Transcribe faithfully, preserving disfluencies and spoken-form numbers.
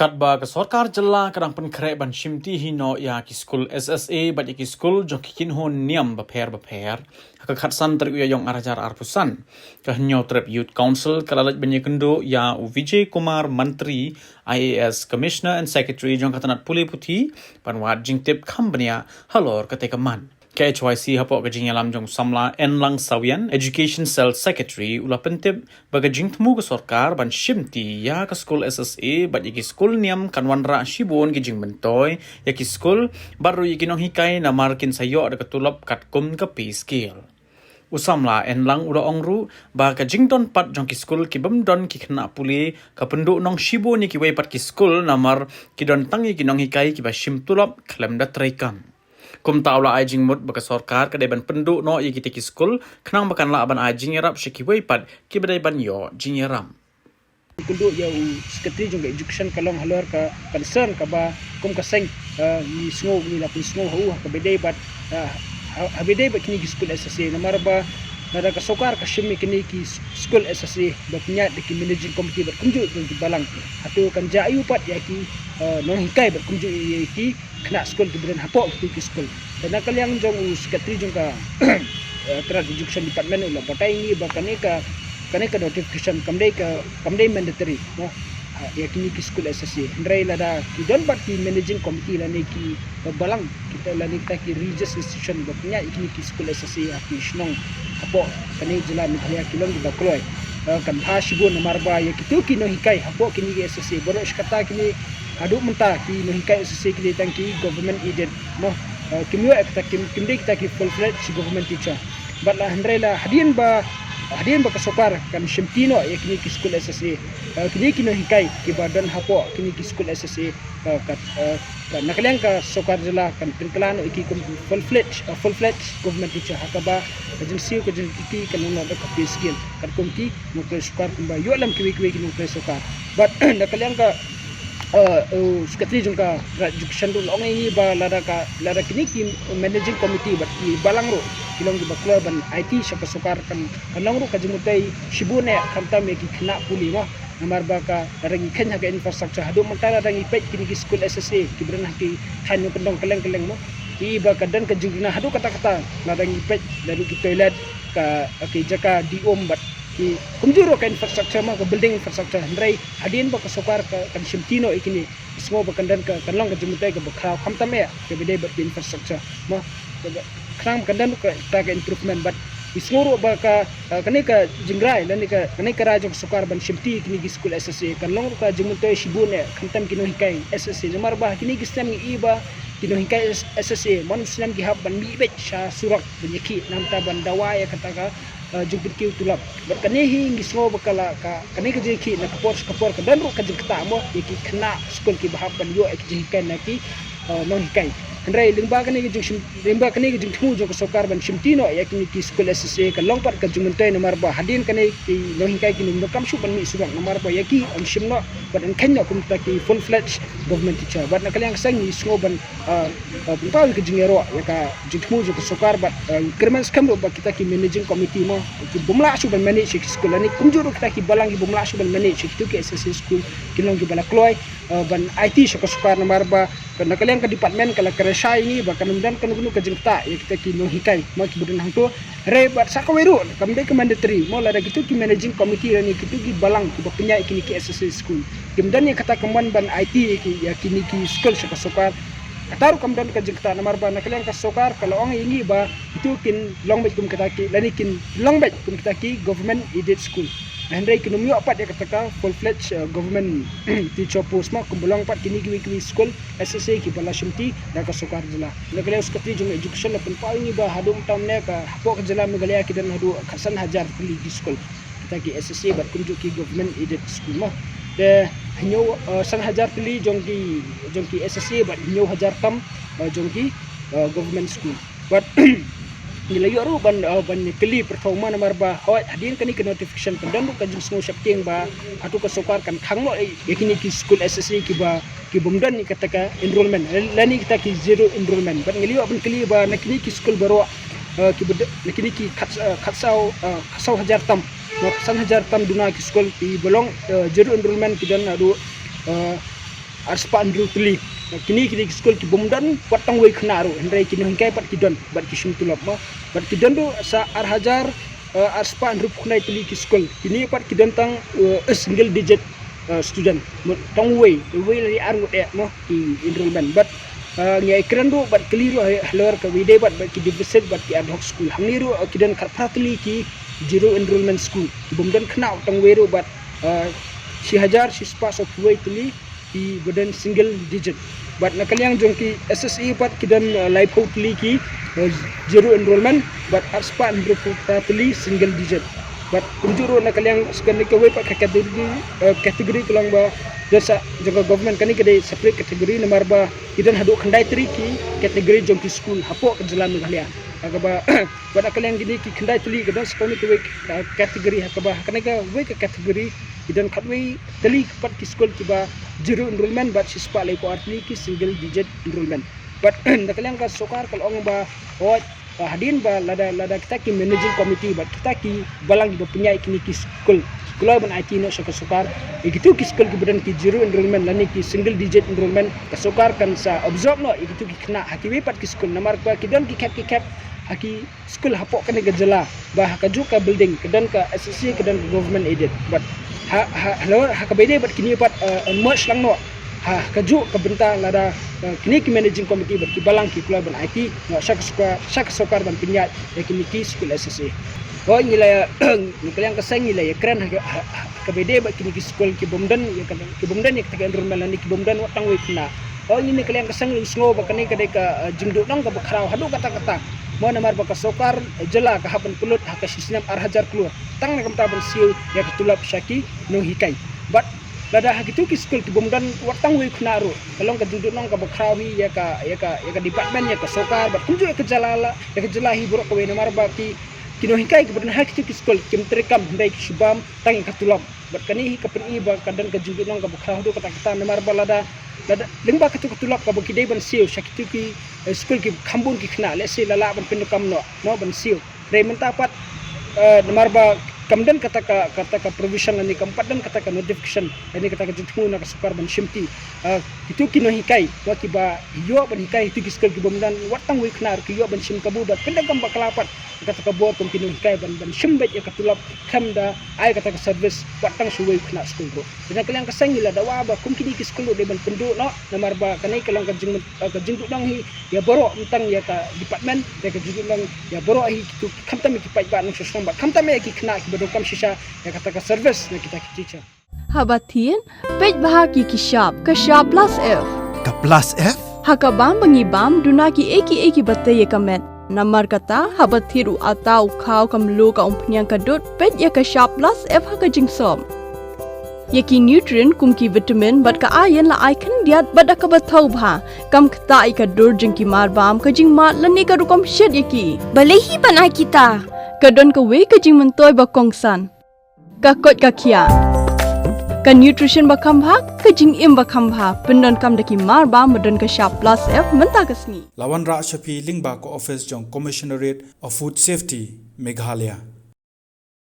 Katba ka sorkar jylla ka dang pynkhreh ban shimti hi noh ïa ki skul S S A bad ïa ki skul jong ki kynhun niam bapher bapher, ha ka khatsan tarik u Ïaïong ar hajar arphew san, ka Hynñiewtrep Youth Council ka la leit ban ïakynduh ïa u Vijay Kumar Mantri, I A S, Commissioner and Secretary jong ka tnat pule puthi, ban wad jingtip kham bniah halor katei ka mat. Ka H Y C hapoh ka jingïalam jong u samla Enlang Sawian, Education Cell Secretary, u la pyntip ba ka jingthmu ka sorkar ban shimti ïa ka skul S S A bad ïa ki skul niam kan wanrah shibun ki jingmyntoi ïa ki skul bad ruh ïa ki nonghikai namar kin sa ïoh da ka tulop katkum ka pay scale. U samla Enlang u la ong ruh ba ka jingdon pat jong ki skul ki bym don ki khynnah pule ka pynduh nong shibun ïa kiwei pat ki skul namar ki don tang ïa ki nonghikai kiba shim tulop khlem da treikam. Kumta u la ai jingmut ba ka sorkar ka dei ban pynduh noh ïa kitei ki skul khnang ba kan lah ban ai jingïarap sha kiwei pat kiba dei ban ïoh jingïarap. Pynduh ïa u Secretary jong ka Education ka long halor ka concern kaba kum ka seng, eh, ngi sngew, ngi la pynsngew ha u ha kaba ïadei bad, eh, ha, ha kaba ïadei bad kine ki skul S S A namar ba lada ka sorkar ka shim ïa kine ki s-, skul S S A ba pynïaid da ki managing committee bad kumjuh jong ki balang, hato kan jia aiu pat ïa ki, eh, nonghikai bad kumjuh ïa ki khynnah skul kiba don hapoh kito ki skul. Te na ka liang jong u Secretary jong ka, eh, Trade Education Department u la batai ïa ngi ba kane ka, kane ka notification kam dei ka, kam dei mandatory, no? Ha, ïa kine ki skul S S A. Hynrei lada ki don bad ki managing committee lane ki, eh, balang kita lane kita ki religious institution ba pynïaid ïa kine ki skul S S A ha ki shnong hapoh kane jylla Meghalaya ki long kiba kloi, eh, kan bha shibun namar ba ïa kito ki nonghikai hapoh kine ki S S A baroh shi katta kine haduh mynta ki nonghikai S S A ki dei tang ki government aided, no? Eh, kim ïoh ïa kita, kim, kim dei kita ki full fledged government teacher. Bad la hynrei la hadien ba, hadien ba ka sorkar kan shimti noh ïa kine ki skul S S A, eh, kine ki nonghikai kiba don hapoh kine ki skul S S A, eh, kat, eh, kat na ka liang ka sorkar jylla kan pynkylla noh ïa ki kum full fledged, eh, full fledged government teacher ha kaba ka jingsiew ka jingkti kan long da ka pay scale katkum ki nongtrei sorkar kumba ïoh lem kiwei kiwei ki nongtrei sorkar. Bad na ka liang ka, eh, u Secretary jong ka Trade Education ruh u la ong ïa ngi ba lada ka, lada kine ki managing committee bad ki balang ruh ki long kiba kloi ban aiti sha ka sorkar kan, kan long ruh ka jingmyntoi shibun eh khamtam ïa ki khynnah pule, mo. Namar ba ka, lada ngi kheiñ ha ka infrastructure haduh mynta lada ngi peit kine ki skul S S A kiba don ha ki thaiñ nongkyndong kylleng kylleng, mo, ïa ba ka don ka jingrnga haduh katta katta, lada ngi peit, lada ki toilet, ka, ka jaka die um bad ki kumjuh ruh ka infrastructure, mo, ka building infrastructure. Hynrei hadien ba ka sorkar ka, kan shimti noh ïa kine, sngew ba kan don ka, kan long ka jingmyntoi kaba khraw khamtam eh kaba dei bad ka infrastructure, mo, kaba khnang ba kan don ka, ka, ka improvement. Bad ngi sngew ruh ba ka, eh, kane ka jingrai lane ka, kane ka rai jong ka sorkar ban shimti kine ki skul S S A kan long ruh ka jingmyntoi shibun eh khamtam ki nonghikai S S A namar ba ha kine ki snem ngi i ba ki nonghikai S-, S S A man snem ki hap ban mih beit sha surok ban ïakhih namar ban dawa ïa kata ka, eh, jingpynkiew tulop. Bad kane hi ngi sngew ba ka la ka, kane ka jingïakhih na ka por sha ka por ka don ruh ka jingktah, mo, ïa ki khynnah skul kiba hap ban ïoh ïa ki jinghikai na ki, eh, nonghikai. Hynrei lyngba kane ka jingshim-, lyngba kane ka jingthmu jong ka sorkar ban shimti noh ïa kine ki skul S S A ka long pat ka jingmyntoi namar ba hadien kane ki nonghikai kine ym donkam shuh ban mih surok namar ba ïa ki yn shim noh bad yn kheiñ noh kum kita ki full fledged government teacher. Bad na ka liang ka seng ngi sngew ban, ah, ah, pynpaw ïa ka jingïaroh ïa ka jingthmu jong ka sorkar bad, ah, kyrmen skhem ruh ba kita ki managing committee, mo, ki bym lah shuh ban manage ïa ki skul lane kumjuh ruh kita ki balang ki bym lah shuh ban manage ïa kito ki S S A skul, ki long kiba la kloi, ah, ban aiti sha ka sorkar namar ba na ka liang ka department ka la kren shai ïa ngi ba kan ym don kano kano ka jingktah ïa kita ki nonghikai, mo, kiba don hangto. Hynrei bad sa kawei ruh kam dei ka mandatory, mo, lada kito ki managing committee lane kito ki balang kiba pynïaid ïa kine ki S S A skul kim don ïa kata ka mon ban aiti ïa ki, ïa kine ki skul sha ka sorkar, kata ruh kam don ka jingktah namar ba na ka liang ka sorkar ka la ong ïa ngi ba kito kin long beit kum kita ki, lane kin long beit kum kita ki government aided school. Hynrei kin ym ïoh pat ïa kata ka full fledged, eh, government teacher post, mo, kumba long pat kine kiwei kiwei skul S S A kiba la shimti da ka sorkar jylla. Na ka liang u Secretary jong Education la pynpaw ïa ngi ba haduh mynta mynne ka hapoh ka jylla Meghalaya ki don haduh khatsan hajar tylli ki skul, kita ki S S A bad kumjuh ki government aided school, mo. Te hynñiew, eh, san hajar tylli jong ki, jong ki S S A bad hynñiew hajar tam, eh, jong ki, eh, government school. Bad ngi la ïoh ruh ban, eh, ban kylli pyrthei, mo, namar ba hooid hadien kane ka notification kan don ruh ka jingsngew sheptieng ba hato ka sorkar kan khang noh ïa kine ki skul S S A kiba, ki bym don ïa kata ka enrollment lane kita ki zero enrollment. Bad ngi la ïoh ban kylli ba na kine ki skul baroh, eh, kiba don, na kine ki khat, eh, khatsaw, eh, khatsaw hajar tam, na khatsan hajar tam duna ki skul kiba long, eh, zero enrollment ki don haduh, eh, arspah hynriew tylli. Kine kine ki skul ki bym don wat tang wei khynnah ruh, hynrei ki nonghikai pat ki don bad ki shim tulop mo. Bad ki don ruh sa ar hajar, eh, arspah hynriewphew khyndai tylli ki skul. Kine pat ki don tang, eh, single digit, eh, student. Mo, tang wei, wei lane ar ngut eh mo ki enrollment. Bad, eh, ngi ai kren ruh bad kylli ruh halor kaba ïadei bad, bad ki deficit bad ki ad hoc school. Hangne ruh, eh, ki don khatphra tylli ki zero enrollment school. Ki bym don khynnah tang wei ruh bad, eh, shi hajar shispah sawphew wei tylli ki ba don single digit. Bad na ka liang jong ki S S A pat ki don, eh, laiphew tylli ki, eh, zero enrollment bad arspah hynriewphew phra tylli single digit. Bad kumjuh ruh na ka liang skul, kane kawei pat ka category, eh, category ka long ba don sa jong ka government, kane ka dei separate category namar ba ki don haduh khyndai tylli ki category jong ki skul hapoh ka jylla Meghalaya. Ha kaba bad na ka liang kine ki khyndai tylli ka don sa kawei kawei, eh, category, ha kaba ha kane kawei ka category ki don khatwei tylli pat ki skul kiba zero enrollment bad shispah laiphew ar tylli ki single digit enrollment. Bad na ka liang ka sorkar ka la ong ba, oh, hadien ba lada, lada kita ki managing committee bad kita ki balang kiba pynïaid kine ki skul ki kloi ban aiti noh sha ka sorkar, ïa kito ki skul kiba don ki zero enrollment lane ki single digit enrollment, ka sorkar kan sa absorb noh ïa kito ki khynnah ha kiwei pat ki skul namar ba ki don ki khep ki khep ha ki skul hapoh kane ka jylla, ba ha kajuh ka building ka don ka S S A, ka don ka government aided. Bad ha, ha, halor, ha kaba ïadei bad kine pat, eh, merge lang noh ha kajuh ka bynta lada, eh, kine ki managing committee bad ki balang ki kloi ban aiti noh sha ka sorkar, sha ka sorkar ban pynïaid ïa kine ki skul S S A. Hooid, ngi la, na ka liang ka seng ngi la ïakren ha, ha, ha kaba ïadei bad kine ki skul ki bym don ïa ka, ki bym don ïa kata ka enrollment lane ki bym don wat tang wei khynnah. Hooid, ngi na ka liang ka seng ngi sngew ba kane ka dei ka, eh, jingduhnong kaba khraw haduh katta katta. Mo namar ba ka sorkar, eh, jylla ka hap ban pynlut ha ka shi snem ar hajar klur tang na ka bynta ban siew ïa ka tulop sha ki nonghikai. Bad lada ha kito ki skul ki bym don wat tang wei khynnah ruh, ka long ka jingduhnong kaba khraw hi ïa ka, ïa ka, ïa ka department, ïa ka sorkar bad kumjuh ïa ka jylla, ïa ka jylla hi baroh kawei namar ba ki, ki nonghikai kiba don ha kito ki skul kim treikam hynrei ki shu bam tang ïa ka tulop. Bad kane hi ka pyni ba ka don ka jingduhnong kaba khraw haduh katta katta namar ba lada, lada lyngba kato ka tulop kaba ki dei ban siew sha kito ki, eh, skul ki kham bun ki khynnah, let's say la lah ban pyndonkam noh, noh ban siew. Hynrei mynta pat, eh, namar ba kam don kata ka, kata ka provision lane kam pat don kata ka notification lane kata ka jingthmu na ka sorkar ban shimti. Eh, kito ki nonghikai, wa kiba ïoh ban hikai ha kito ki skul ki bym don wat tang wei khynnah ruh ki ïoh ban shim kabu bad pyndonkam bakla pat kata ka bor kum ki nonghikai ban, ban shim beit ïa ka tulop khlem da ai kata ka service wat tang shu wei khynnah skul ruh. Te na ka liang ka seng ngi la dawa ba kum kine ki skul ruh dei ban pynduh noh namar ba kane ka long ka jing, eh, ka jingduhnong hi ïa baroh, ym tang ïa ka department, ïa ka jingduhnong ïa baroh hi kito, khamtam ïa ki paidbah nongshong shnong bad khamtam ïa ki khynnah kiba donkam shisha ïa kata ka service na kita ki teacher. Haba thied, peit bha ki ki shap, ka shap plus F. Ka plus F? Ha ka bam ba ngi bam, duna kiei kiei kiba tei ïa ka met. Namar kata, haba thied u atta u khaw ka mluh ka umphniang ka dud, peit ïa ka shap plus F ha ka jingsop. Ïa ki nutrient kum ki vitamin bad ka iron la ai khyndiat bad da kaba thaw bha. Kam ktah ïa ka dur jong ki mar bam, ka jingmad lane ka rukom shet ïa ki. Balei hi ban ai kita? Ka don kawei ka jingmyntoi ba kongsan. Ka koit ka khiah. Ka nutrition ba kham bha, ka jingim ba kham bha. Pyndonkam da ki mar bam ba don ka shap plus F mynta ka sngi. La wanrah sha phi lyngba ka office jong Commissionerate of Food Safety, Meghalaya.